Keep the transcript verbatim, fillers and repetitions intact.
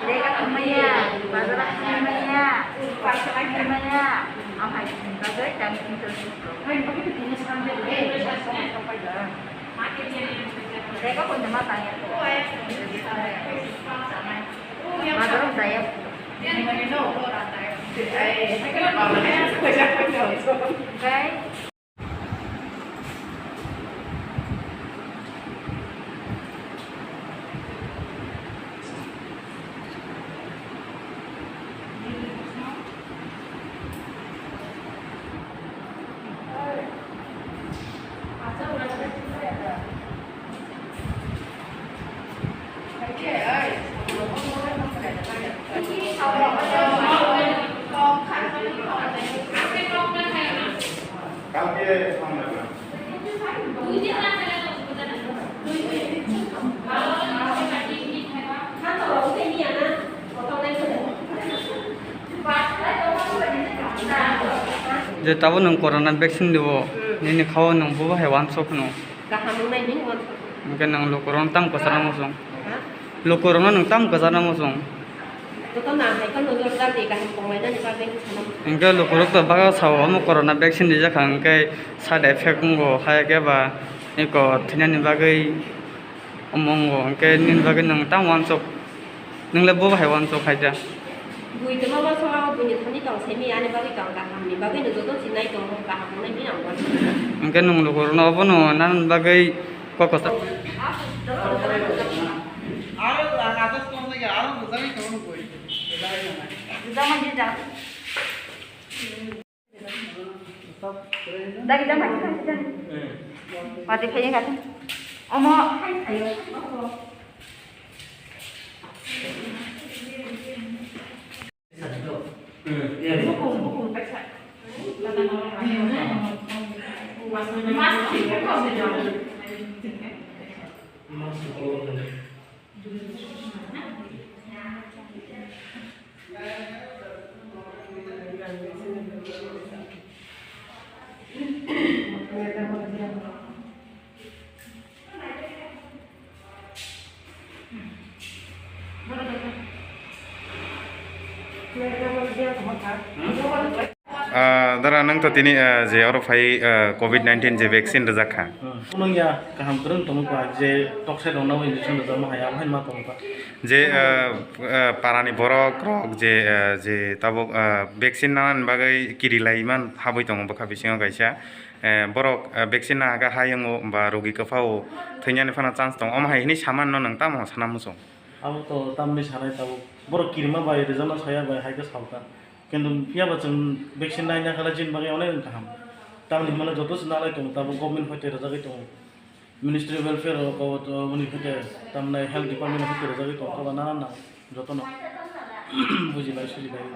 Lega maya, bazar maya, pasar maya, amai bazar kami. Lega kau nama tanya. Bazar saya. Guys. Je tabuk nwng corona vaccine riwo, nini khao nwng bo hai uansuk phano. Kaham wngnai nini uansuk. Hwnkhe nwng lukurokno tamo kwchar nang muchung? Ha? Lukurokno nwng tamo kwchar nang muchung? Joto nang hai khe nujor jati kaham tonglainani bagwi sana. Hwnkhe lukurok to bagwi sao, omo corona vaccine rijak kha, hwnkhe side effect wngo, hai khe ba eko thwinani bagwi omo wngo, hwnkhe nini bagwi nwng tamo uansuk? Nwng le bo hai uansuk hai da? Bui tongma uansuk, abo buini thani tong simi, ani bagwi tong kaham ni bagwi no joto sinai tongo, kaham wngnai bini ang uansuk. Hwnkhe nwng lukurokno obono nani bagwi kok kwchar. Aro ang adas tong nai, aro bujagwi tong nai bui. Bujagwi tong nai. Dagi jam hai, dagi jam. Mati phai kati. Omo hai phai. Bukum, bukum kaisa. Ah, dara, nwng to tini, ah, je oro phai, ah, covid nineteen je vaccine rijak kha. Hmm. Phunukya kaham kwrwng tongkha, je toksa rokno injection rwjakma hai, abo hai ma tongkha. Je, ah, ah, parani borok rok je, ah, je tabuk, ah, vaccine nanani bagwi kiri lai man habwi tongo bwkha bisingo kaisa. Eh, borok, ah, vaccine nahakhe hayungo ba rogi kwphao thwinani phano chance tongo. Omo hai hwnwi samanno nwng tamo sana muchung? Abo to tamni sanai tabuk. Borok kirima bai, rijana saya bai, hai khe salka. Kintu phiya ba chwng vaccine naina khala chini bagwi onek kaham. Tamni hwnmano joto se nalai tongo, tabuk government hoite rwjagwi tongo. Ministry welfare o, o, o, uni hoite, tamni health department hoite rwjagwi tongo, abo nana nang jotono bujilai sujilai.